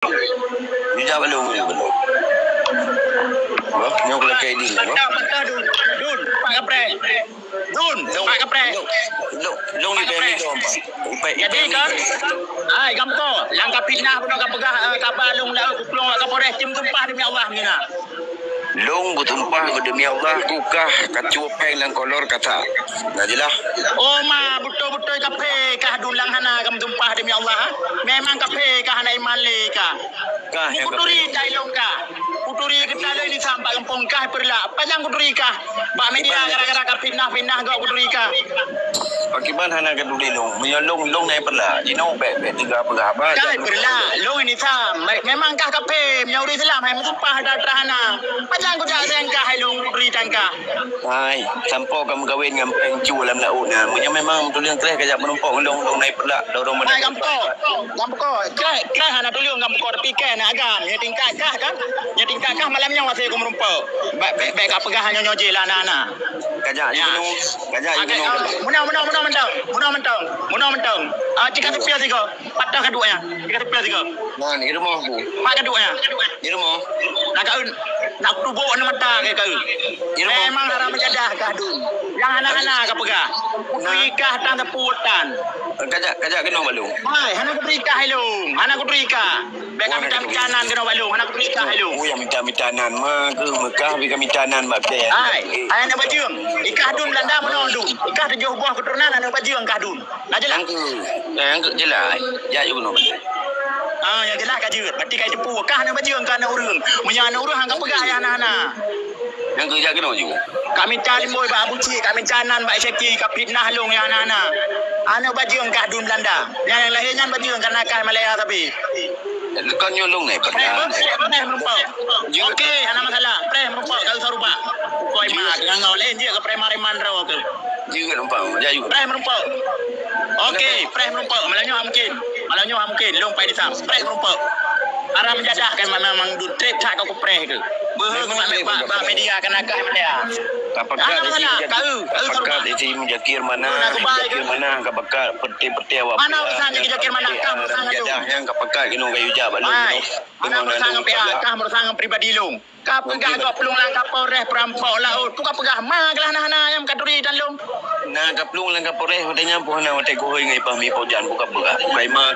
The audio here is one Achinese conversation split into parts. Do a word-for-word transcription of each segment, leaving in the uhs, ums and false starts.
Jijak balong, jijak balong. Bah, nyoe keulah kayak ini lah, bah. Patah, patah, Dun. Dun, pat kapreh. Dun, pat kapreh. Long, long, long ni pat kapreh. Jadi kan? Hai, gampông. Nyang ka fitnah bunoe ka peugah, eh, kaba long laôt kuplueng ka Polres, cim tumpah demi Allah, mina. Long beutumpah demi Allah, kukah kacue péng lam kolor kata. Nah, jeulaih. Oh, ma, beutôi-beutôi kaphé kah Dun lang hana kamoe tumpah demi Allah, ha? Memang kaphé kah hana iman lé kah. Kah nyang kuturi kaphé. Dai long kah. Kuturi kita lé di sampak gampông kah peurla. Pajan kuturi kah. Bak media gara-gara ka fitnah-fitnah gok kuturi kah. Pakiban hana keuduli long. Meunyoe long, long nai peurla. Jinoe bèk, bèk teuga peugah haba. Kah peurla. Long ini sam. Me-, memang kah kaphé. Meunyoe ureueng Islam hai meutumpah atra hana. Pajan kujak seng kah hai long kuturi tan kah. Hai, sampoe ka meukawen ngon péng cu lam laôt na. Meunyoe memang tuleueng kreh kajak meurumpok ngon long, long nai peurla. Lorong mana. Hai, gampông. Gampông. Kreh, kreh hana tuleueng gampông tapi kreh na agam. Nyoe tingkat kah kan? Nyoe tingkat kah malam nyoe masih ku meurumpok. Bèk, bèk, bèk ka peugah nyoe-nyoe jih lah na-na. Kajak jih gunong, kajak jih gunong. Meunoe, meunoe, meunoe mantong. Meunoe mantong. Meunoe mantong. Ah, cika teupie sigoe. Patah kaduek nyan. Cika teupie sigoe. Nah, di rumoh aku. Pat kaduek nyan. Di rumoh. Nak kau, nak tubok na mata ke kau. Di rumoh. Memang haram jadah kah Dun. Nyang hana-hana ka peugah. Kuturi kah tan teuputan. Kajak, kajak keunoe balong. Hai, hana kuturi kah hai long. Hana kuturi kah. Bèk ka mita-mita nan keunoe balong, hana kuturi kah hai long. Oh, nyang mita-mita nan ma keuh, meukah bèk ka mita nan bak kèe. Hai, hai aneuk bajeung. Ikah Dun Beulanda meunoe Dun. Ikah tujoh boh keuturonan aneuk bajeung kah Dun. Nah, jeulaih. Nyang keuh, nyang keuh jeulaih. Jak ju keunoe. Ah, nyang jeulaih ka jeuet. Berarti ka jiteupeue kah aneuk bajeung kah aneuk ureueng. Meunyoe aneuk ureueng han ka peugah ayah hana-hana. Nyang keuh jak keunoe ju. Ka mita limbôi bak Abu Cik, ka mita nan bak Syeki, ka fitnah long nyang hana-hana. Aneuk bajeung kah Dun Beulanda. Nyang lahé nyan bajeung ka nakah Malaya sabe. Kon nyoe long nai preh, preh, preh meurumpok. Oke, hana masalah. Preh meurumpok, ka usah rubah. Pokok ma, teungoh laén jeuet keu preman-preman droe keuh. Jeuet meurumpok, jak ju. Preh meurumpok. Oke, preh meurumpok. Malam nyoe mungkin. Malam nyoe mungkin. Long pai di sam. Preh meurumpok. Haram jadah kan memang Dun trép that kau kupreh keuh. Beuhe bak, bak, bak media kan nakah media. Ka pakat isi Muzakir, ka pakat isi Muzakir Manah, Muzakir Manah, ka pakat peuté-peuté awak. Mana urusan Muzakir Manah? Ka urusan jadah nyang ka pakat keunoe kayu jak bak long. Mana urusan ngon P A, ka urusan ngon pribadi long. Ka peugah gop plueng lam Kapolres perampok laôt. Tu ka peugah ma keulah hana-hana nyang ka turi dan long. Na ka plueng lam Kapolres, watèe nyan pun hana watèe kuhôi ngon Pahmi Pojan buka peugah. Bukai ma.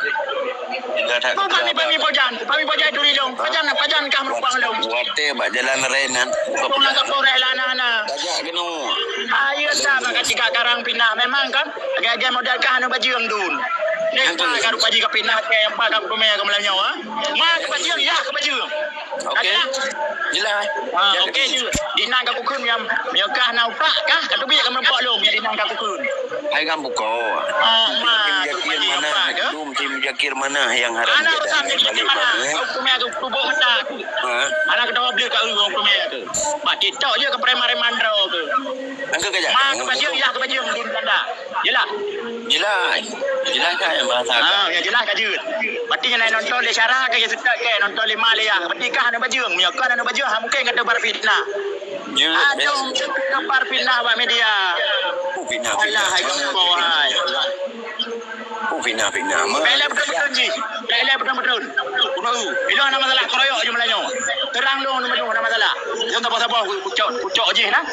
Bukan Pahmi Pojan, Pahmi Pojan turi long. Pajan, pajan kah meureumpang long. Watèe bak jalan raya nan. Bukan peugah. Kapolres lah na na. Tajak keunoe. Ayo dah bak katika karang pinah memang kan. Agak-agak modal kah anu bajeueng Dun. Nyan tu. Ka rupa jih ka pinah ke empat ka kumè ka malam nyoe. Ma ka bajeueng, ya ka bajeueng. Okey. Jelas. Ha, okey je. Di nan ka kukheun nyam. Meunyoe kah na utak kah, ka teubiet ka meureumpok long, di nan ka kukheun. Hai kan buko. Ha, ma. Tim Muzakir mana? Dum tim Muzakir mana yang haram jadah? Ana urusan tim Muzakir mana? Balik mana, eh? Hukum yang tubuh mata aku. Ha? Ana ketawa beli kat urang hukum yang tu. Bak TikTok je ke preman-preman droe tu. Angka kejap. Ma ke bajeueng, ya ke bajeueng Dun Beulanda. Jelas? Jelas. Jelas kan yang bahasa kan? Ha, ya jelas ka jeuet. Berarti nyan nonton lé syara ke, ya seutôt ke, nonton lé ma lé ya. Berarti kah anu bajeueng, meunyoe kah anu bajeueng, ha mungkin kata bar fitnah. Jeuet. Aduh, kabar fitnah bak media. Oh, fitnah, fitnah. Alah, hai kau hai. Oh, fitnah, fitnah. Pele betul-betul ji. Pele betul-betul. Kuno, ilo ana masalah keroyok je melanyo. Terang long nama tu ana masalah. Yang tak sabar kucok, kucok je nah.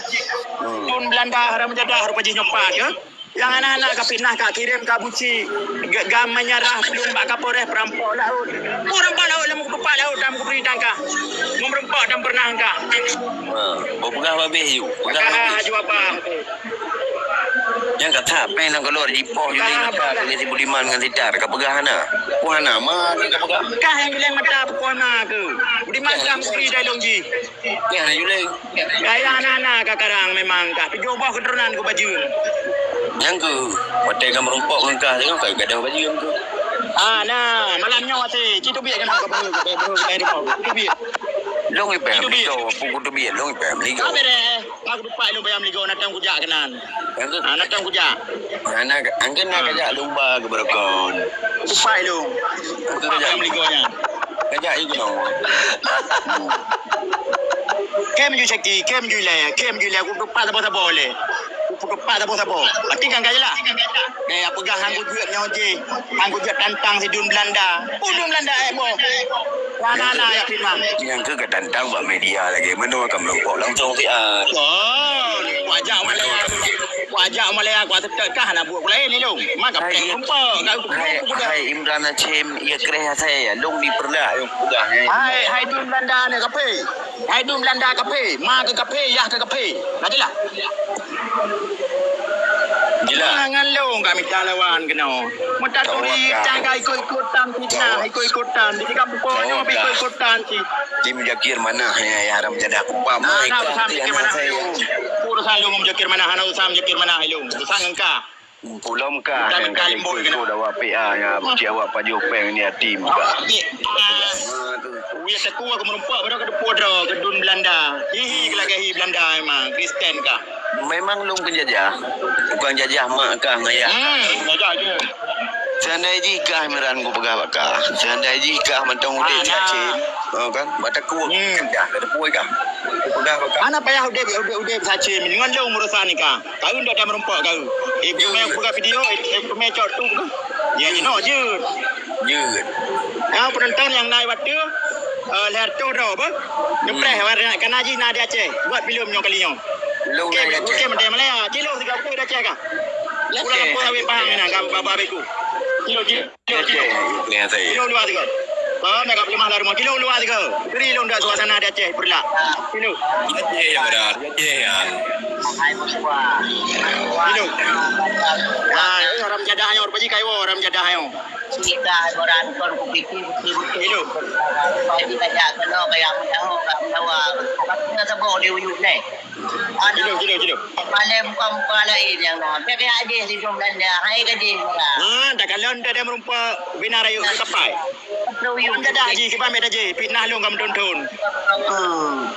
Hmm. Dun Beulanda haram jadah rupa jih nyoe pat ke. Yang anak-anak ka fitnah ka kirim ka buci. Ga-, gam menyerah belum bak Kapolres perampok laut. Perampok laut lama kutupat laut dan kuberi tangkah. Memerempak dan pernah angkah. Ha, bau peugah babeh ju. Peugah babeh. Ju apa? Nyang kata péng nyang keuluar jipoh ju lé mata keu si Budiman ngon Sitar ka peugah hana. Ku hana ma ka peugah. Kah nyang juleng mata pukon ma ke. Budiman kah mukri dai long jih. Kah hana juleng. Gaya hana-hana ka karang memang kah. Tujoh boh keuturonan ku bajeueng. Nyang keu watèe ka meurumpok ngon kah tengok ka gadoh bajeueng tu. Ah, nah, malam nyoe watèe ci teubiet keunan ka beu, ka beu, ka beu, teubiet. Long ipèh. Ci teubiet. Meligo, puku teubiet long ipèh meligo. Ka bereh. Aku tupat ilôn payah meuligoe, natang kujak keunan. Angkat. Ah, natang kujak. Anak, angkat nak kajak lumba ke beurokon. Tupat ilôn. Angkat kajak. Payah meuligoe nyan. Kajak you keunoe. Kem ju caki, kem ju ilèe, kem ju ilèe. Aku tupat saboh-saboh lé. Peutupat saboh-saboh. Berarti kan ka jeulaih. Eh, peugah han kujeuet nyoe jih. Han kujeuet tantang si Dun Belanda. Peue Dun Belanda, eh, boh? Hana na ya firman. Nyang keu ka tantang bak media lagèe meunoe ka meurumpok langsung siat. Oh, wajah malaya. Wajah malaya, kuat seutôt kah hana buet laén ni, Long. Maka prank rumpok, kau rumpok peugah. Hai Imran Hashim, ya kreh saya, Long di peureulak, Long peugah. Hai, hai Dun Belanda ni kape. Hai Dun Belanda kape, ma keu kape, yah keu kape. Ka jeulaih? Jeulaih. Jangan Long ka mita lawan keunoe. Meutaturi tangga ikut-ikutan fitnah, ikut-ikutan. Di kampung nyoe ikut-ikutan cit. Di Muzakir Manah ya, ya haram jadah kupam. Nah, nah, urusan Muzakir Manah, Long. Urusan Long Muzakir Manah, hana urusan Muzakir Manah, Long. Urusan ngon ka. Pulom kah nyang ka ikut-ikut awak P A nyang buci awak pajoh péng ni yatim kah? Awak P A. Wih, teukua keu meurumpok baru ka teupue droe keu Dun Belanda. Hihi, lagèe hi Belanda memang. Kristen kah? Memang Long penjajah. Bukan jajah mak kah ngon ayah. Hmm, jajah je. Seandai jih kah Imran kupeugah bak kah. Seandai jih kah mantong udép sacé. Oh kan? Bak takue penjajah ka teupue kah. Kupeugah bak kah. Hana payah udép, udép, udép sacé. Ngon Long urusan ni kah. Kau ndak ada meurumpok kau. Eh, pemé peugah video, eh, pemé cok tu ke? Ya, jinoe jeuet. Jeuet. Ah, penonton nyang na watèe, eh, lhèe reutôh droe apa? Nyepreh, warna kana jih na di Aceh. Buat filem nyoe kali nyoe. Oke, oke, mantap Malaya. Cilo tiga puluh di Aceh kah? Ulang apa awak paham ni, kau baba beku. Cilo, cilo. Kilo, kilo. Kilo luwa tiga. Kau nak kat peuleumahan lam rumoh. Kilo luwa tiga. Beri Long dak suasana di Aceh, peureulak. Kilo. Aceh ya, Bra. Aceh ya. Kilo. Ah, eh, haram jadah nyoe, rupa jih kaiwo, haram jadah nyoe. Kita orang kon kupiti, betul-betul. Kilo. Jadi kajak kena, kajak menyawa, kajak menyawa. Kata sabar di uyuh ni. Kilo, kilo, kilo. Malèe muka-muka laén nyang na. Pih kaya jih di Dun Belanda. Hai ka jih murah. Ha, takalon dah, dah meurumpok bina rayeuk di kapai. Betul, ya. Dadah jih, kiban mita jih. Fitnah Long ka meuthon-thon. Hmm.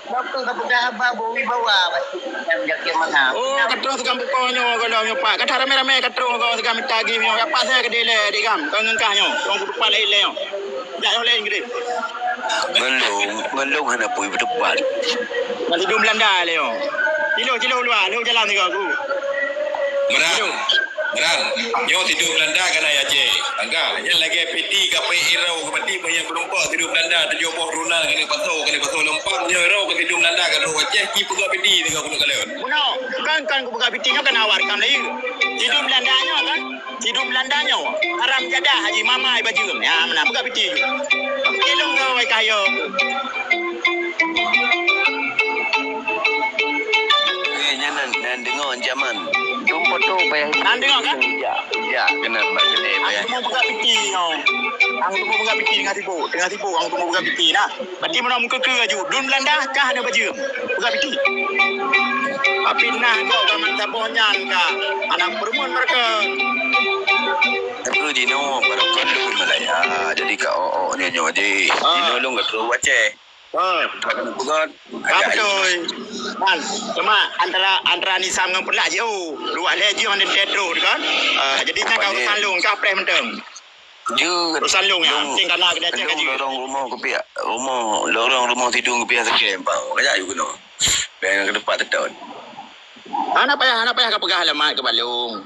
Waktu ka peugah haba berwibawa, pasti macam Zakir Manaf. Oh, ka troh tukang buko nyoe, kalau nyoe, Pak. Ka that ramé-ramé ka troh, kalau tukang mita jih nyoe. Apa saya ke dile, di gam? Kau ngeungkah nyoe. Kau kutupat laén le nyoe. Jak nyoe laén gede. Ngon Long, ngon Long hana pui beutupat. Ngon si Dun Belanda le nyoe. Cilo, cilo luwa, lu jalan tiga aku. Merang. Cilo. Merang. Nyoe si Dun Belanda kana ya, Cek. Angka, nyan lagèe piti ka peuet irau ka pati banyak beureumpok si Dun Belanda tujoh boh runa keuneuk pasoe, keuneuk pasoe leumpang. Nyoe irau ka si Dun Belanda ka droe Aceh, ci peugah piti tiga keuneuk kalon. Bunoe, kan, kan kupeugah piti nyoe kan awak rekam laju. Si Dun Belanda nyoe kan. Si Dun Belanda nyoe, haram jadah haji mama i bajeueng. Ya, meunan peugah piti ju. Piti lôn keu wai kayo. Eh, nyan nan, nan deungoe ancaman. Dum poto payah. Nan deungoe kan? Ya, ya, kena bak kena payah. Aku mau peugah piti nyoe. Aku mau peugah piti tengah sibuk, tengah sibuk aku mau peugah piti nah. Berarti meunan meukeukeu laju. Dun Belanda kah hana bajeueng? Peugah piti. Tapi nah, kok ka meusaboh nyan ka. Anak peureumeun mereka. Tapi jinoe baru kon lôn Malaya. Jadi ka o-o nyoe nyoe jih. Ah. Jinoe lôn ka troh Aceh. Ah. Bukan. Ah, betul. Man, cuma antara, antara Nisam ngon Peureulak jih, oh. Luwah lé jih mandum troh kan. Ah, jadi nyan ka urusan lôn, ka preh mantong. Jeuet. Urusan lôn ya, lôn, mungkin kana kena cek lôn kaji. Lorong rumoh keupiak, rumoh, lorong rumoh Sidung keupiak seukém, bang. Kajak yue keunoe. Bèk ngon keutupat teutôt. Hana payah, hana payah ka peugah alamat keu balong.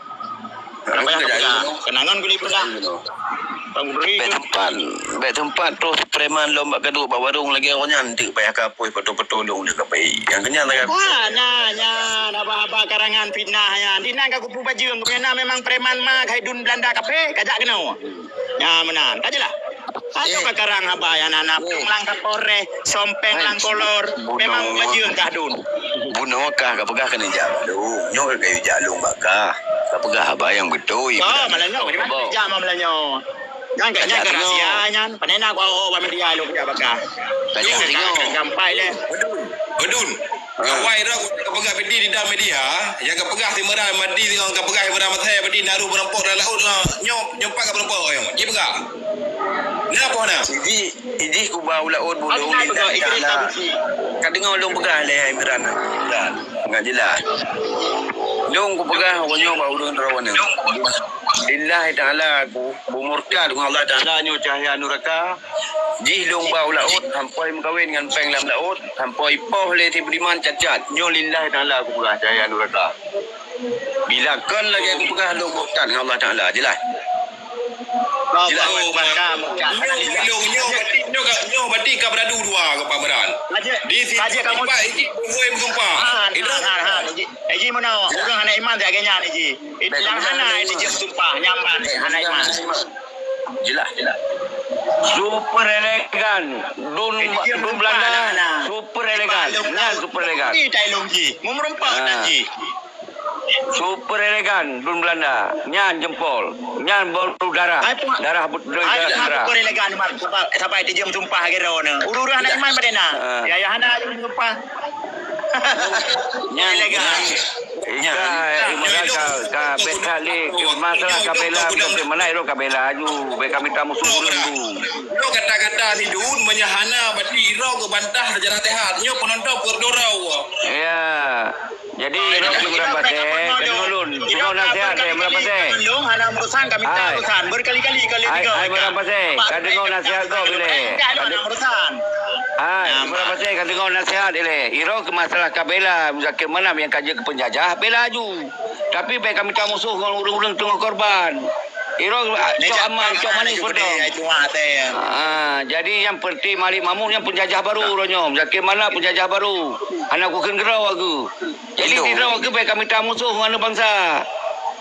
Hana payah ka peugah. Kenangan guli peugah. Bang Bri. Bèk teumpat, bèk teumpat troh preman lom bak keuduek bak warong lagèe awak nyan, teuk payah ka apui peutoh-peutoh lôn deuk ka pai. Nyang keunyan lagèe. Wah, na, na, haba-haba karangan fitnah nyan. Di nan ka kupeubajeueng, keupeue na memang preman ma, hai Dun Belanda kaphé, kajak keunoe. Nyan meunan. Ka jeulaih? Atau ka karang haba nyang na, na péng lam Kapolres, sompeng lam kolor, memang bajeueng kah Dun? Bunoe kah ka peugah keuneuk jak lôn. Nyoe ka jak lôn bak kah. Ka peugah haba nyang beutôi. Oh, malam nyoe, jak malam nyoe. Nyan ka, nyan ka rahsia nyan. Pane na ku awak media lôn jak bak kah. Ka jak tengok. Gampai lé. Bedun. Bedun. Ha. Awai roh ka peugah piti di dalam media, nyang ka peugah si Imran Mahdi ngon ka peugah Imran Masai Mahdi naruh beureumpok dalam laôt nyoe, nyoe pat ka beureumpok nyoe. Ji peugah. Napa na? Siji, siji kuba u laôt bulong. Ka deungoe lôn peugah lé Imran. Imran. Ngat jeulaih. Lôn kupeugah awak nyoe bak ureueng droe nyoe. Lillahi ta'ala aku, beumurtad ngon Allah Ta'ala nyoe cahya nuraka. Jih lôn ba u laôt, sampoe meukawen ngon péng lam laôt, sampoe ipoh lé si Budiman cacat. Nyoe lillahi ta'ala aku peugah cahya nuraka. Bila kon lagèe aku peugah lôn murtad ngon Allah Ta'ala, jeulaih? Jeulaih. Nyoe, nyoe, nyoe berarti, nyoe ka, nyoe berarti ka beuradu dua keu Pak Imran. Di situ tempat ini, buhôi meusumpah. Itu. Eji meunoe, ureueng hana iman siat lagèe nyan, Eji. Lam hana dijeuet sumpah, nyaman, hana iman. Jeulaih, jeulaih. Super elegan. Dun, dun Belanda. Super elegan. Nyan super elegan. Ni tai lông ji. Meureumpok tan ji. Super elegan, dun Belanda. Nyan jempol. Nyan baru darah. Darah betul darah. Super elegan, Mat. Sampai, sampai dijeuet sumpah lagèe droeneuh. Ureueng hana iman padahai na. Ya, ya hana sumpah. Nyan, nyan, nyan, ka, ka bèk that lé, masalah ka bela, bela, mana iro ka bela aju, bèk ka mita musuh ulôn tu. Lo kata-kata si Dun, meunyo hana, berarti iro keu bantah secara sehat. Nyoe penonton peuet dua droe. Ya. Jadi, iro keu Imran Pasé, ka deungö lôn. Deungö nasihat lé Imran Pasé. Lôn hana urusan, ka mita urusan. Berkali-kali, kali tiga. Hai, Imran Pasé, ka deungö nasihat gob ilèe. Ka deungö urusan. Hai, Imran Pasé, ka deungö nasihat ilèe. Iro keu masalah ka bela Muzakir Manaf nyang ka jeuet keu peunjajah, bela aju. Tapi bèk ka mita musoh ngon ureueng-ureueng teungoh korban. Iro, ah, cok aman, cok manis beutôi. Ah, jadi nyang penting Malik Mahmud nyan peunjajah baru uroe nyoe. Muzakir Manaf peunjajah baru. Hana kukheun keudroe aku. Jadi sidroe aku bèk ka mita musoh ngon aneuk bansa.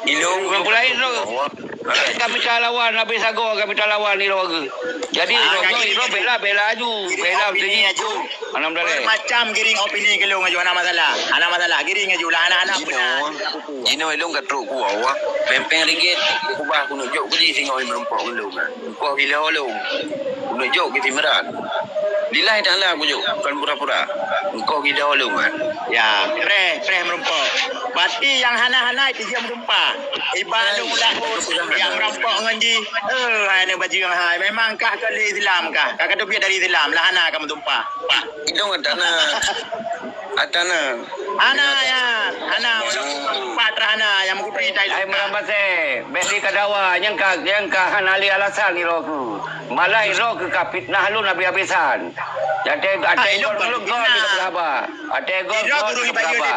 Ureueng laén droe. Ka mita lawan, habéh sagoe ka mita lawan sidroe aku. Jadi droe nyoe sidroe bela, bela aju, bela beutôi. Alhamdulillah. Macam giring opini keu lôn aju, hana masalah. Hana masalah, giring aju lah, hana, hana peue na. Jinoe lôn ka trok kuah, wah. Péng-péng ringgit, kubah keuneuk jok keu jih singoh meureumpok ngon lôn. Engkoh gila lôn. Keuneuk jok keu si Imran. Lillahi ta'ala kujok, kon pura-pura. Engkoh gila lôn, eh. Ya, preh, preh meureumpok. Berarti nyang hana-hana itu jeuet meusumpah. Iba lôn ulah nyang meureumpok ngon jih. Eh, hai aneuk bajeueng hai. Memang kah ka lé Islam kah? Ka ka teubiet dari Islam. Lah hana ka meusumpah. Pah. Idong atana. Atana. Hana ya, hana. Pat hana nyang meukupi tai. Hai Imran Pasé, bèk lé ka dawa, nyang ka, nyang ka hana lé alasan sidroe aku. Malah sidroe aku ka fitnah lôn habéh-habésan. Até, até gol lôn gol lé ka haba. Até gol gol lé ka haba.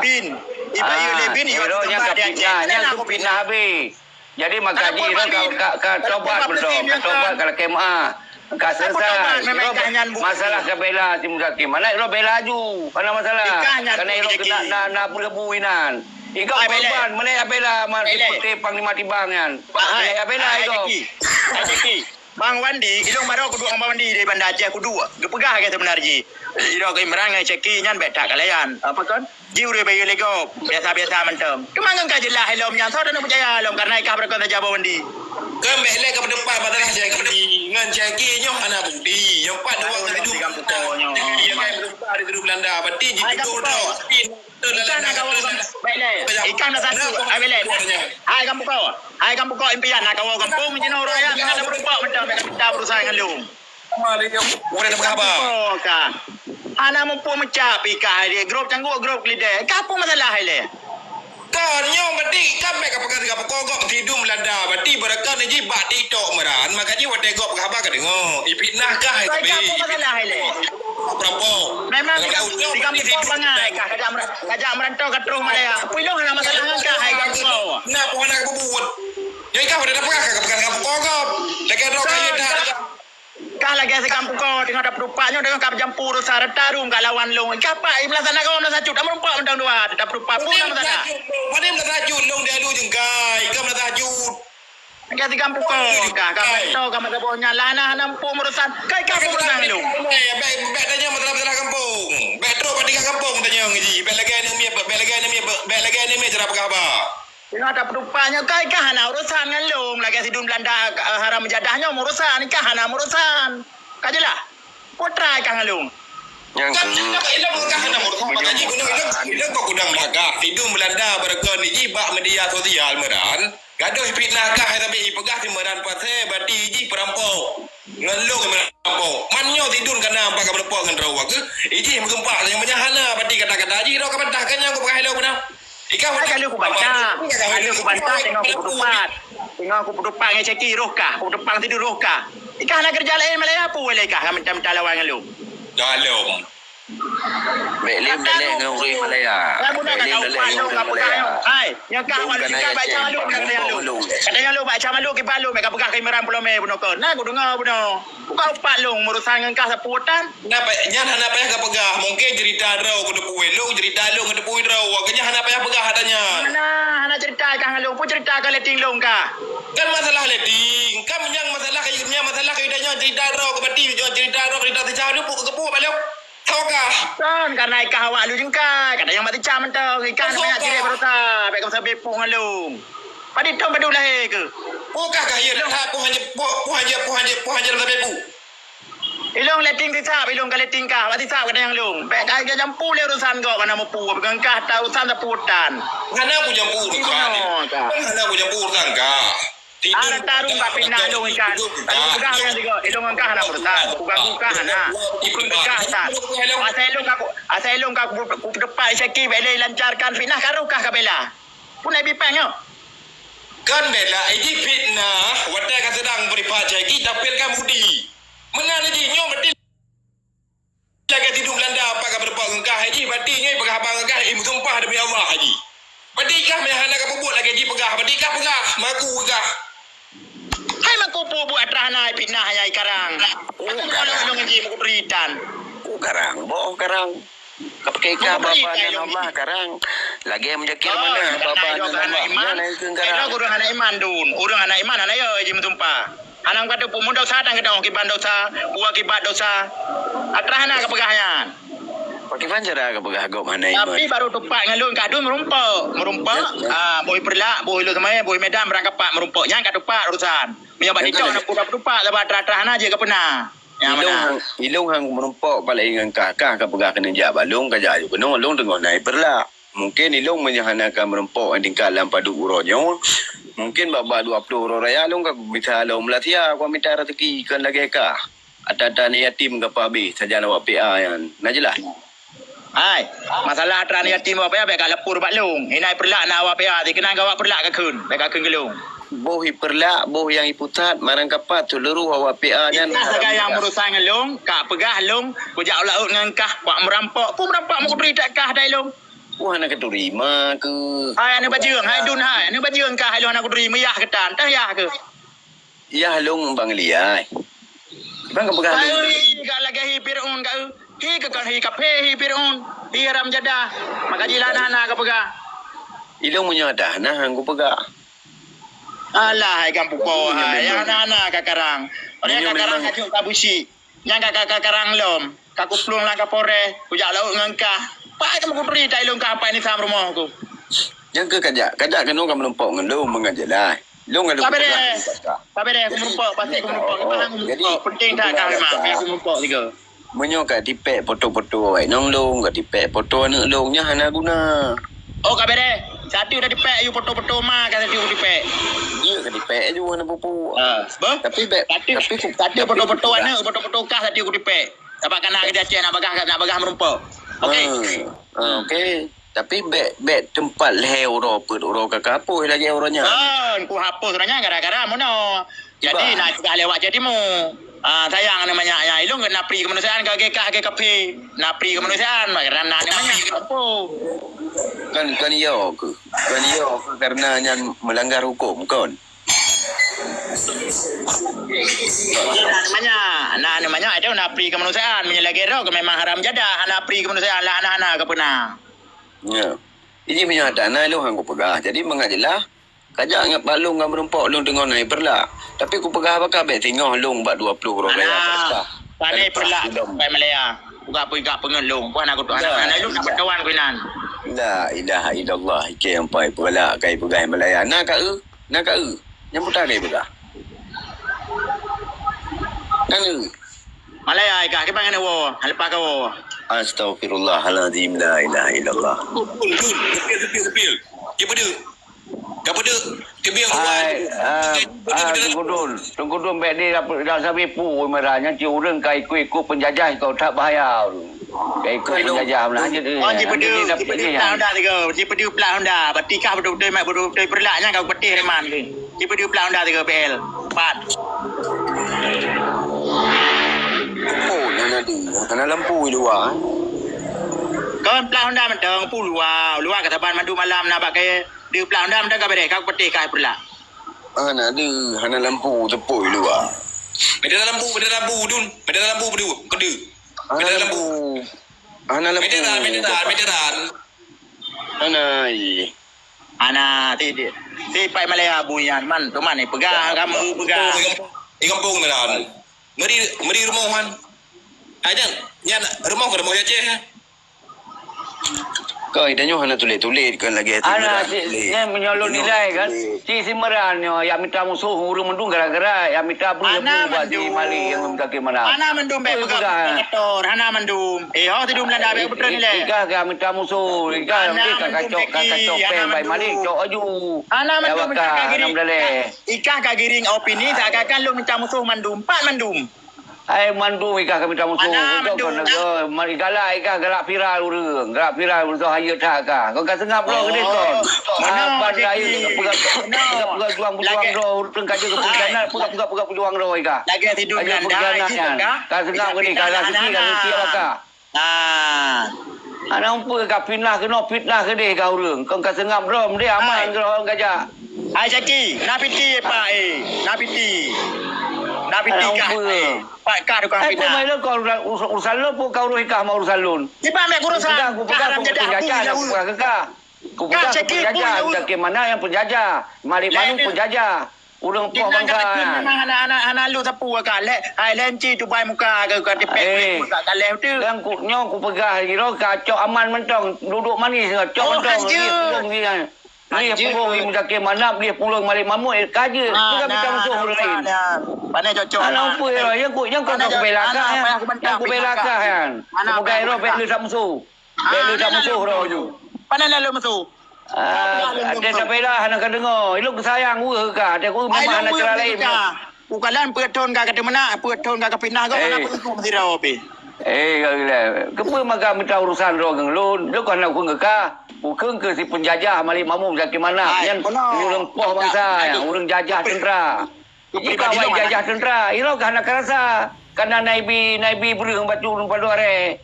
Ah, sidroe nyang ka fitnah, nyang ka fitnah habéh. Jadi maka jih sidroe ka, ka, ka tobat beutôi, ka tobat ka lakèe meu'ah. Ka seusai. Sidroe masalah ka bela si Muzakir Manaf, sidroe bela aju. Hana masalah. Karena sidroe keuneuk na, na peuleubu inan. Igob korban, meunyo bela ma-, seperti Panglima Tibang nyan. Meunyo bela igob. Bang Wandi, ilong baroe kuduek ngon Bang Wandi dari Banda Aceh kuduek. Geupeugah lagèe seubeuna jih. Sidroe keu Imran ngon Syeki nyan bèk that ka layan. Apa kon? Ji ureueng bayeue lé gob, biasa-biasa mantong. Teuma ngon ka jeulaih lom nyan, soe taneuk peucaya lom, karena ikah beureukat saja Bang Wandi. Kon bèk lé ka peudeupat masalah Syeki ngon Syeki nyoe hana bukti. Nyoe pat dua kali dua. Nyoe kan peudeupat di Belanda, berarti jituduh droe. Ikan nak kawan, bèk lé. Ikan nak satu, ah, bèk lé. Hai kampung kau. Hai kampung kau impian nak kawan kampung jinoe raya, nak ada beureukat mantong, bèk ka berusaha ngon lôn. Ureueng na meuhaba. Ka. Hana muphom meucap pih ka di grup cangguk grup keulidèe. Ka peue masalah ilèe? Kon nyoe berarti kan bèk ka peugah sigoe pukon gob sidum Belanda. Berarti beureukat jih bak TikTok Imran. Maka jih watèe gob haba ka deungö. Ipitnah kah hai tapi. Ka peue masalah ilèe? Perampok. Memang tiga tiga pukon bangai kah kajak mer-, kajak meurantau ka troh Malaya. Peue ilong hana masalah ngon kah hai ka pukon. Nah, peue hana ka peubuet. Jadi kah watèe tapeugah ka peugah sigoe pukon gob. Lagèe droe kayèe dah. Kah lagèe si kampung ko teungoh tapeutupat nyoe teungoh ka jampu rusa rata rum ka lawan lôn. Kah pat i meulasana kawan meulasana cut, amun umpok mantong dua, tapeutupat pun meulasana. Padahai meulasana cut lôn di adu jengkai, ka meulasana cut. Lagèe si kampung ko kah, ka mantong ka masa boh nyan lah na hana muphom urusan. Kai ka urusan lôn. Bèk, bèk tanyong masalah-masalah kampung. Bèk trok bak tingkat kampung tanyong ji. Bèk lagèe aneuk miet, bèk lagèe aneuk miet, bèk lagèe aneuk miet cara peugah haba. Singoh tapeutupat nyoe kai kah hana urusan ngon lôn, lagèe sidum Belanda, eh, haram jadah nyoe meurusan, kah hana meurusan. Ka jeulaih? Putra kah ngon lôn. Nyang kan keu ilong kah hana meurusan, makajih gunong ilong, ilong kah kudang belakang. Sidum Belanda beureugon jih bak media sosial Imran. Gadoh fitnah kah, tapi ipeugah si Imran Pasé, berarti jih perampok. Ngon lôn perampok. Man nyoe sidum kana bak ka perampok ngon droe ke? Ijih meugeumpak nyang meunyo hana, berarti kata-kata jih droe ka bantah kan nyang kupeugah ilong beuna. Ikah ka lheueh kubantah. Ka lheueh kubantah, teungoh kupeutupat. Teungoh kupeutupat ngon Syaki, roh kah. Kupeutupat sidroe, roh kah. Ikah hana keureuja laén Malaya, peue lé kah ka minta-minta lawan ngon lôn? Dah lom. Bèk lé meudalèh ngon ureueng Malaya. Bèk lé meudalèh ngon ureueng Malaya. Hai, nyang kah awak lôn, kah baca malu, kata nyang lôn. Kata nyang lôn baca malu, kiban lôn, bèk ka peugah keu Imran Pulo Mè bunoe kon. Na kudeungö bunoe. Buka upat lôn, meurusan ngon kah sapeue tan. Nyan payah, nyan hana payah kapeugah. Mungken ceurita droe keuneuk peue lôn, ceurita lôn keuneuk peue droe. Nyan hana payah peugah ata nyan. Hana, hana ceurita kah ngon lôn. Peue ceurita kah letting lôn kah? Kan masalah letting. Kan nyang masalah keu, nyang masalah keu ita nyoe ceurita droe keu pati, ceurita droe keu ita sisah lôn, peue keu peue bak lôn? Tho kah? Kon, karena ikah awak lôn jeungkai. Kata nyang bak sisah mantong. Ikah hana manyak cirek baroesa. Bèk kamoe sabe peue ngon lôn. Padum thôn padum lahé keuh? Peue kah kah hireuen that, peue hana, peue, peue hana, peue hana, peue hana sabe peue? Ilôn letting sisab, ilôn ka letting kah, bak sisab gata nyang lôn. Bèk ka jampu lé urusan gob, hana mupu, ngon kah ta urusan sapeue tan. Hana kujampu urusan. Hana kujampu urusan kah. Ada tarung bak fitnah ilôn ikan. Tapi peugah nyang sigoe, ilôn ngon kah hana urusan. Kuganggu kah hana. Ikut kah tan. Asai ilôn ka ku, asai ilôn ka ku, ku depan Syaki bèk lé lancarkan fitnah, ka roh kah ka bela. Pun ai bipang nyoe. Kan bela, iji fitnah, watèe ka seudang beripat Syaki, tapi kan budi. Meunan jih nyoe berarti lagèe sidroe Beulanda pat ka beureumpok ngon kah, jih berarti nyoe peugah haba ngon kah, eh, meusumpah demi Allah, jih. Berarti kah meuhana ka peubuet lagèe jih peugah, berarti kah peugah, maku kah. Hai maku peubuet atra hana fitnah nyang ikarang. Aku kalau ngon jih meukeubri tan. Ku karang, boh karang. Ka pakai kah baba nan Allah karang. Lagèe meujakir mana baba nan Allah. Nyan ai keuh karang. Ureueng hana iman dun. Ureueng hana iman hana yo jih meusumpah. Hana meukateupeu mun dosa dan keudong kiban dosa, buah akibat dosa. Atra hana kapeugah nyan. Pakiban cara kapeugah gob hana iman. Tapi baru tupat ngon lôn kah dun meurumpok. Meurumpok, ah, boh Peureulak, boh Ilok Seumai, boh Medan, Meurang Kapak meurumpok. Nyan ka tupat urusan. Meunyoe bak TikTok na peugah tupat, sabab atra-atra hana jeuet ka peuna. Ilong hang, ilong hang meurumpok paleng ngon kah, kah ka peugah keuneuk jak bak lôn, ka jak aju keunoe, lôn teungoh na i Peureulak. Mungken ilong meunyoe hana ka meurumpok tingkat lam padub uroe nyoe, mungken bak-bak dua ploh uroe raya lôn ka bisa lom Malaysia, ka mita raseuki kon lagèe kah. Ata-ata aneuk yatim ka peuhabéh sajan awak P A nyan. Na jeulaih? Hai, masalah atra aneuk yatim awak P A bèk ka lapor bak lôn. Inan i Peureulak na awak P A, dikeunan awak Peureulak ka kheun, bèk ka kheun keu lôn. Boh i Peureulak, boh nyang i Pusat, Meurang Kapak, seuluruh awak P A nyan. Ikah sagai nyang meurusan ngon lôn, ka peugah lôn, kujak u laôt ngon kah, wak meurampok. Peue meurampok meukeuturi that kah dai lôn? Wah, hana keuturi ma keuh. Hai aneuk bajeueng, hai dun hai, aneuk bajeueng kah, hai lôn hana keuturi, meuyah keuh tan, tah yah keuh. Yah lôn bang liai. Bang ka peugah lôn. Hai, ka lagèe hi Fir'aun ka eu. Hi keuh kon hi kafé, hi Fir'aun, hi haram jadah. Maka jih lah hana-hana ka peugah. Ilong meunyoe dah nah hang kupeugah. Alah, hai gam pupo hai. Hana-hana ka karang. Oleh ka karang ka jok ka busi. Nyang ka, ka, ka karang lom. Ka kuplueng lam Kapolres, kujak laôt ngon kah. Pat ka meukeuturi that ilong kah pat ni sam rumoh ku. Nyang keu kajak, kajak keunoe ka meurumpok ngon lôn meungajeulaih. Lôn ngon lôn. Ka bereh. Ka bereh, ku meurumpok, pasti ku meurumpok. Memang ku meurumpok. Penting that kah memang, biar ku meurumpok sigoe. Meunyoe ka tipèk foto-foto awak inong lôn, ka tipèk foto aneuk lôn, nyan hana guna. Oh, ka bereh. Satu dah tipèk, yue foto-foto ma ka satu tipèk. Dia ka tipèk aju hana pupu. Ah, beuh? Tapi bèk, tapi, tapi ku, tapi tapi foto-foto ku aneuk, foto-foto kah satu ku tipèk. Sabab kana keu Aceh nak bagah, nak bagah meurumpok. Okey. Ah, ah, okey. Tapi bèk, bèk teumpat lhèe uroe peuet uroe ka kahapus lagèe uroe nyan. Kon, kuhapus uroe nyan gara-gara meunoe. Jadi, na cegah lewat jadi mu. Ah, sayang aneuk manyak nyan. Ilong keu napri keumanusiaan ka geuh kah geuh kafé. Napri keumanusiaan, karena aneuk manyak. Apo? Kan, kan iyo keuh. Kan iyo keuh karena nyan melanggar hukum, kon? Aneuk manyak, na aneuk manyak itu napri keumanusiaan. Meunyoe lagèe droe keuh memang haram jadah, napri keumanusiaan lah hana-hana ka peuna. Ya. Jadi meunyoe hana ilong hang kupeugah. Jadi mangat jeulaih, kajak ngat bak lôn ngon meurumpok lôn teungoh na i Peureulak. Tapi kupeugah bak kah bèk singoh lôn bak dua ploh uroe raya Peureulak. Hana i Peureulak, pai Malaya. Buka peugah peungeut lôn. Bukan aku tu anak-anak lôn nak berkawan ku inan. La ilaha illallah, ikeu nyang pai Peureulak kai peugah Malaya. Na ka eu, na ka eu. Nyang buta kai peugah. Na eu. Malaya ai kah, kiban ngon woe, leupah ka woe. Astagfirullahalazim, la ilaha illallah. Sepil, sepil, sepil. Dia pada Ka peudeuh, teubieng ruai. Hai, ah, ah, Teungku Dun, Teungku Dun bèk di dak sabe pu meunan nyan cit ureueng ka ikut-ikut penjajah keu that bahaya. Kai ikut penjajah meunan je tu. Oh, jipeudeuh, jipeudeuh plat Honda tiga. Jipeudeuh plat Honda. Berarti kah beutôi-beutôi mat, beutôi-beutôi Peureulak nyan ka peuteh lé man tu. Jipeudeuh plat Honda tiga P L. Pat. Oh, na, na di. Hana lampu di luwa, eh. Kon plat Honda mantong, pu luwa. Luwa ka saban mandum malam na bak kayèe. Deuh plat Honda mantong ka beureh, ka peuteh kah Peureulak. Hana deuh, hana lampu teupôi luwa. Beda lampu, beda lampu, Dun. Beda lampu, beda, beda. Hana lampu. Hana lampu. Meteran, meteran, meteran. Hana, ih. Hana, ti, ti. Ti pai Malaya bu nyan, man, tu man, eh, peugah, kamu peugah. Di kampung, di kampung meteran. Meri, meri rumoh kan. Ajan, nyan rumoh ke rumoh Aceh, eh? Koi, tanyoe hana tuléh-tuléh, kon lagèe hana, cit, nyan meunyoe lôn nilai kan, cit si Imran nyoe, jak mita musoh ureueng mandum gara-gara jak mita beuh bak si Malik nyang meutakém manah. Hana mandum, bèk peugah provokator, hana mandum. Eh, ho, sidum Belanda, bèk beutôi nilai. Ikah ka mita musoh, ikah ka kacok, ka kacok pèng bak Malik, cok aju. Hana mandum, ikah ka giring opini, seakan-akan lôn mita musoh mandum, pat mandum. Hai mandum ikah ka mita musoh, hana mandum. Kon lagèe, galak ikah galak viral ureueng, galak viral ureueng, soe hayeu that kah. Kon ka seungab droe keudéh kon. Hana ban rayeuk peugah, peugah, peugah juang, peugah droe, ureueng ka jeuet keu pengkhianat, peugah, peugah, peugah pejuang droe ikah. Lagèe sidum Belanda, ka seungab keudéh, ka raseuki, ka raseuki awak kah. Ah. Hana umpeu ka fitnah keunoe, fitnah keudéh kah ureueng. Kon ka seungab droe, meudeh aman droe ka jak. Hai Zaki, na piti, Pak, eh. Na piti. Na piti kah, eh. Pat kah tukang fitnah. Hai, peue mai lôn kon urusan, urusan lôn, peue ka urusan kah ma urusan lôn. Sipa mèk urusan. Peugah, kupeugah, kupeugah keu kah. Kupeugah, kupeugah keu kah, bagaimana nyang peunjajah. Malik Manum peunjajah. Ureueng poh bangsa nyan. Hana, hana, hana lôn sapeue kah. Lé, hai lén ci tubai muka keu ka tipék kulit muka ka lé tu. Dan ku, nyoe kupeugah, sidroe ka cok aman mantong, duduk manis, cok mantong, lieh pulong nyan. Lieh pulong di Muzakir Manaf, lieh pulong Malik Mahmud, eh, ka jeuet. Peugah mita musoh ureueng laén. Hana umpeu, nyang ku, nyang ku bela kah nyan. Nyang ku bela kah nyan. Semoga droe bèk lé that musoh. Bèk lé that musoh droe nyoe. Pane na lôn musoh? Ah, até tabela hana ka deungoe. Ilôn geusayang weueh kah, até ku memang hana cara laén. Ukalan peuet thon ka kateumeunak, peuet thon ka kapinah gob, hana peuet thon sidroe pih. Eh, keupeue maka mita urusan droe ngon lôn? Lôn kon hana keu kah. Kukheun keu si peunjajah Malik Mahmud Zaki Manaf. Nyan ureueng poh bangsa, ureueng jajah teuntra. Jika awai jajah teuntra, iroe ka hana karasa. Kana naibi, naibi breueh bacut ureueng padum aré.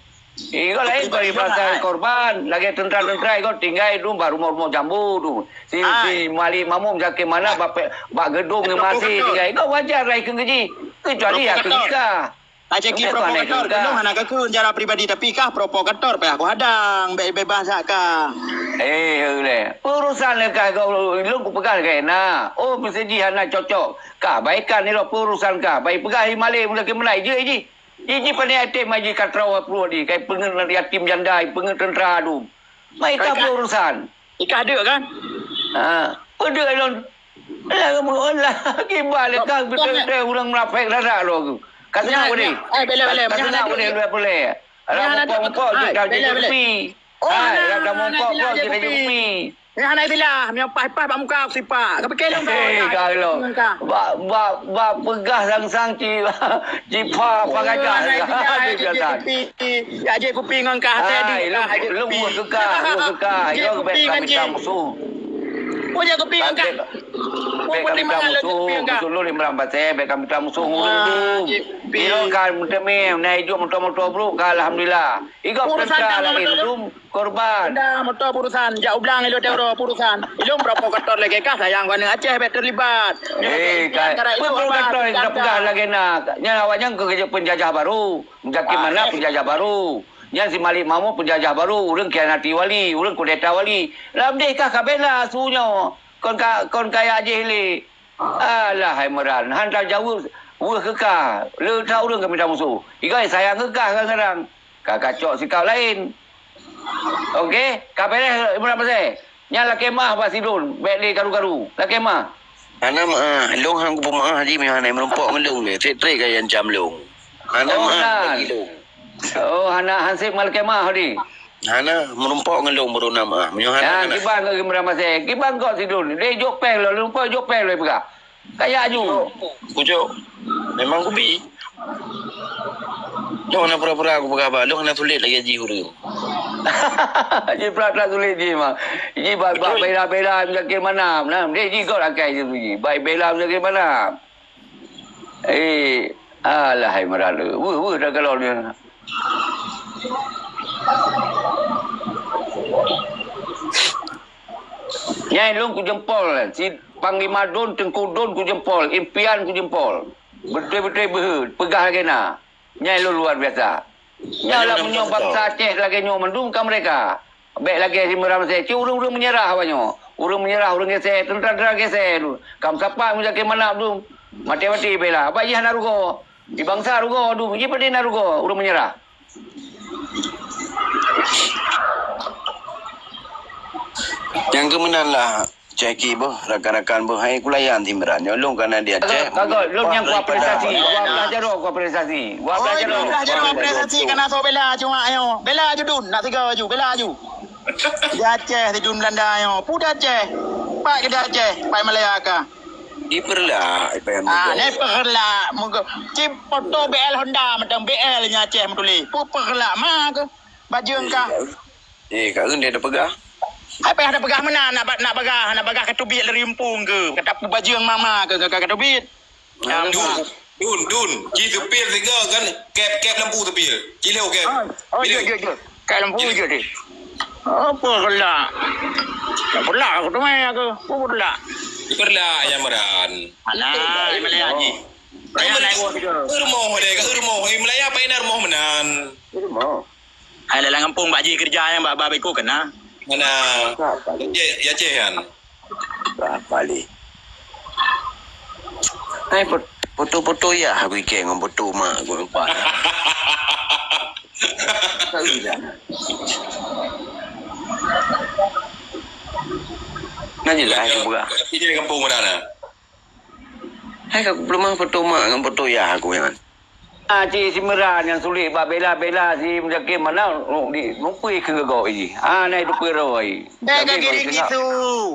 Igoe laén kon ibrasa korban, lagèe teuntra-teuntra igoe tinggai dum bak rumoh-rumoh jambu tu. Si, si Malik Mahmud Zaki Manaf bak, bak geudong ngon masé tinggai. Igoe wajar lah ikheun keu jih. Kecuali ya keu nikah. Aja ki provokator, keunoe hana kakheun cara pribadi, tapi kah provokator payah kuhadang, bèk bebas jak kah. Eh, lé. Urusan lé kah, lôn kupeugah lagèe na. Oh, meuseujih hana cocok. Kah baikan nyoe urusan kah. Bai peugah i Malik meunan keu meunai jih, jih. Jih, jih pandai até mai jih ka troe pruet jih, kai peungeut yatim janda, peungeut teuntra dum. Mai ka urusan. Ikah deuk kan? Ha, peue deuk lôn. Lah, lah, kiban lé kah beutôi-beutôi ureueng munafék that-that lôn. Ka seungab udeh. Eh, beleh, beleh. Ka seungab udeh, beleh. Alah, mumpok-mumpok jeuet ka jeuet kupi. Oh, hai, hana, hana istilah, hana istilah. Meunyoe paih-paih bak muka sipak. Ka pike lôn ka. Eh, ka lôn. Bak, bak, bak peugah sang-sang ci, ci pha, pha gajah. Hana istilah, jeuet kupi. Ya, jeuet kupi ngon kah tadi. Hai, lôn, lôn buet keu kah, buet keu kah. Jeuet kupi ngon ci. Ka mita musoh. Buet jeuet kupi ngon kah. Bèk ka mita musoh, beutôi lôn Imran Pasé, bèk ka mita musoh ureueng tu. Jeuet kupi. Ilôn ka meuteumé, na iduek moto-moto brôk ka alhamdulillah. Igoe peurintah laén dum. Korban. Dah moto urusan, jak ublang ilôn teuro urusan. Ilôn provokator lagèe kah sayang keu aneuk Aceh bèk terlibat. Eh, kai. Peue provokator nyang tapeugah lagèe na? Nyan awak nyan keu peunjajah baru. Zaki Manaf peunjajah baru. Nyan si Malik Mahmud peunjajah baru. Ureueng khianati wali, ureueng kudeta wali. Lam deh kah ka bela su nyoe. Kon ka, kon kaya jih lé. Alah, hai Imran, han tajaweueb weueh keu kah. Le that ureueng ka mita musoh. Igoe sayang keu kah kadang-kadang. Ka kacok sikap laén. Oke, ka beres Imran Pasé. Nyan lakèe meu'ah bak sidon, bèk lé karu-karu. Lakèe meu'ah. Hana meu'ah, lôn han kupeumeu'ah jih meunyoe hana meurumpok ngon lôn, trép-trép ka iancam lôn. Hana meu'ah bagi lôn. Oh, hana, han sép lakèe meu'ah di. Hana, meurumpok ngon lôn baru na meu'ah. Meunyoe hana, hana. Kiban keu Imran Pasé, kiban keu sidon. Lé jok péng lôn, lumpoi jok péng lôn peugah. Kaya aju. Kujok. Memang kubi. Hana pura-pura aku peugah ba, lôn hana sulet lagèe jih ureueng. Jih plat-plat sulet jih mah. Jih ba, ba bela-bela Muzakir Manaf. Nah, deh jih gob akai jih. Ba bela Muzakir Manaf. Eh, alah hai Imran. Weuh, weuh dah kalau dia. Nyai lôn kujeumpol, si Panglima Don, Teungku Don kujeumpol, Impian kujeumpol. Beutôi-beutôi beuhe, peugah lagèe na. Nyai lôn luar biasa. Nyoe lah meunyoe bansa Aceh lagèe nyoe mandum ka meurdeka. Bèk lagèe si Imran Mesè, cit ureueng-ureueng meunyeurah awak nyoe. Ureueng meunyeurah, ureueng geusé, teuntra-teuntra geusé. Ka meusapat Muzakir Manaf dum. Maté-maté bela. Bak jih hana rugoe. Di bansa rugoe dum. Jih padum na rugoe ureueng meunyeurah. Nyang keumeunan lah. Caki boh, rakan-rakan boh, hai kulayan si Imran. Nyoe lôn ka na di Aceh. Kagok, lôn nyang kuapresiasi, kuapresiasi, kuapresiasi. Oh, kuapresiasi, kuapresiasi, kana soe bela cuma nyoe. Bela aju Dun, nak tiga aju, bela aju. Di Aceh, di Dun Belanda nyoe. Pu di Aceh. Pat ke di Aceh, pat Malaya ka. Di Perla, ipa yang Ah, ni Perla, muka. Cip foto B L Honda, macam B L nya Aceh meutuléh. Pu Perla ma ke? Bajeueng ka. Eh, ka eun dia peugah. Hai payah tapeugah meunan, nak ba-, nak bagah, nak bagah ka teubiet lé rimpung ke? Kata peubajeueng mama ke, ke, ke, ka teubiet? Dun, Dun, Dun. Ci seupir sigoe kan, kép, kép lampu seupir. Cileu kép. Oh, oh, jeuet, jeuet, jeuet. Kép lampu jeuet deh. Apa gelak? Tak gelak aku tu mai aku. Apa gelak? Gelak ya Meran. Alah, Malaya ji. Ka rumoh deh, ka rumoh. Malaya apa ina rumoh meunan? Rumoh. Hai lam gampông bak jih keureuja nyang bak, bak beko keunan. Mana? Berapa lé? Ya, ya, Ceh, kan? Berapa lé? Hai, pot-, foto-foto ya, aku ikek ngon foto mak aku nampak. Tak boleh dah. Nah, jelas aku buka. Ini gampông mana? Hai, ka kupeuleumah foto mak ngon foto yah aku nyan. Ah, cit si Imran nyang sulet bak bela-bela si Muzakir Manaf, oh, di, mupui keu gok jih. Ah, nai tupui roh jih. Bèk ka giring isu.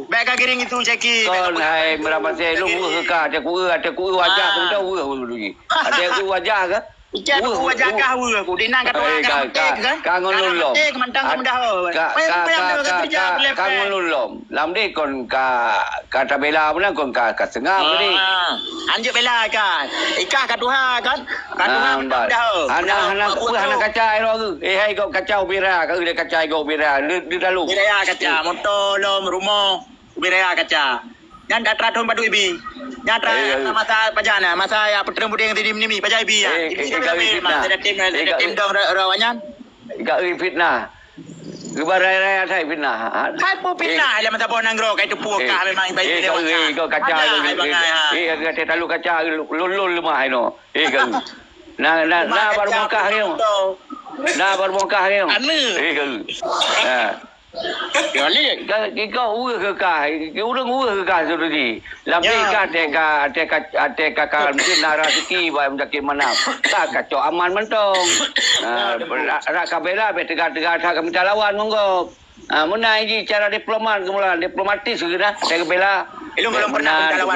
Bèk ka giring isu, Caki. Kon hai Imran Pasé, lôn weueh keu ka, até kueu, até kueu wajah, ah, keu weueh dulu jih. Até kueu wajah ke? Ikan wajah kah weueh ku. Di nan ka tuha ka meutek kan? Ka ngon lôn lom. Ka mantang ka meudaho. Ka, ka, ka, ka, ka ngon lôn lom. Lam deh kon ka, ka tabela meunan kon ka, ka seungab tadi. Ah, hanjeuet bela ikan. Ikah ka tuha kan? Ka tuha meudaho. Hana, hana, hana kaca iro tu. Eh, hai gok kaca ubira, ka udah kaca gok ubira. Di, di dalam. Ubira kaca, moto lom, rumoh, ubira kaca. Nyan atra thon padub ibi. Nyan atra masa pajan na, masa ya peutreun budeng di nimi pajan ibi ya. Ibi ka fitnah. Tim dong rawa nyan. Ka fitnah. Geuba raya-raya sai fitnah. Hai pu fitnah, lam masa boh nanggroe kai teupu ka memang ibai. Eh, kau kaca. Eh, kata talu kaca lul-lul lemah ino. Eh, kau. Na, na, na baru bongkah ni. Na baru bongkah ni. Anu. Eh, kau. Ha. Ka, kikau ureueng keu kah, ureueng ureueng keu kah Saudi. Lam deh ka, até ka, até ka, até ka, ka mungkin na raseuki bak Muzakir Manaf. Ka, ka cok aman mantong. Ah, rak, rak ka bela, bèk teuga-teuga that ka mita lawan ngon gob. Ah, meunan jih cara diplomat, keumulan diplomatis geuh dah, até ka bela. Bèk meunan, bèk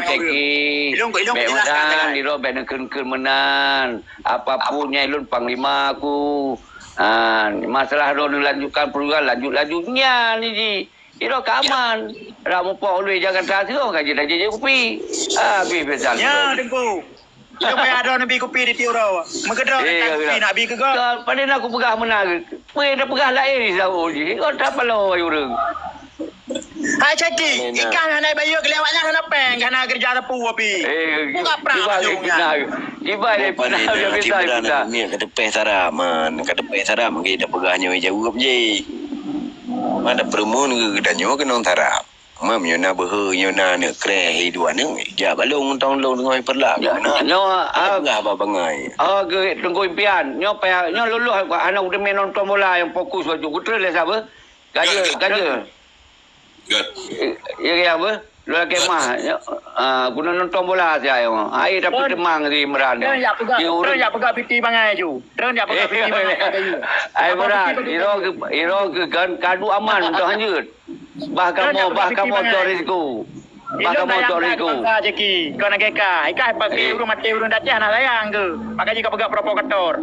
meunan, di roh bèk neukheun-kheun meunan. Apapun nyang lôn panglima aku. Ha, masalah droeneuh lanjutkan perjuangan, lanjut-lanjut nyan jih. Sidroe ka aman. Rak muphom ulèe Jakarta sidroe ka jeuet jijak kupi. Habéh peusan. Nyan, Teungku. Sidroe payah droeneuh bi kupi di tiep uroe. Meukeudroe teuntang kupi nak bi keu gob. Padahai aku peugah meunan. Peue tapeugah laén di saboh jih. Kau tapalo ureueng. Hai Caki, ikan hana bayeue lé awak nyan hana péng, hana keureuja sapeue api. Eh, buka prang kibai lé fitnah. Kibai lé fitnah, biasa fitnah. Miet ka teupéh sarap man, ka teupéh sarap man, kita peugah nyoe jaweueb jih. Mana peureumeun geutanyoe keunong sarap. Mam nyoe na beuhe, nyoe na aneuk kreh, dua aneuk. Jak balong tong long teungoh peurlak. Nyoe, ah, peugah haba bangai. Ah, geuh Teungku Impian. Nyoe payah, nyoe loloh hana uteumé nonton bola nyang fokus baju. Kutrön lé sabe. Gaje, gaje. Good. Ya, ya, apa? Lôn lakèe mah. Ah, guna nonton bola siat nyoe. Ai tapi teumang si Imran. Trön jak peugah, trön jak peugah piti bangai ju. Trön jak peugah piti bangai. Ai Imran, iro ke, iro ke kan kadu aman untuk hanjut. Bah kamoe, bah kamoe cok risiko. Bah kamoe cok risiko. Rezeki. Kau nak keka. Ikai pakai ureueng maté ureueng dah cah nak sayang ke. Pakai jika peugah provokator.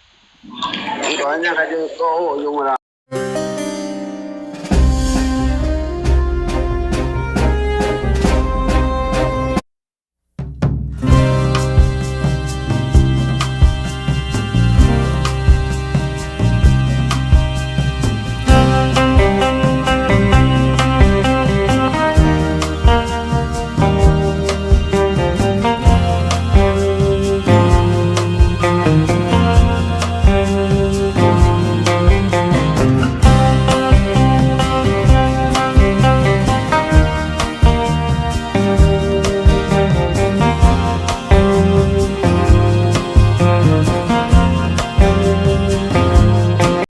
Soalnya ka jeuet kok, oh, jeuet murah.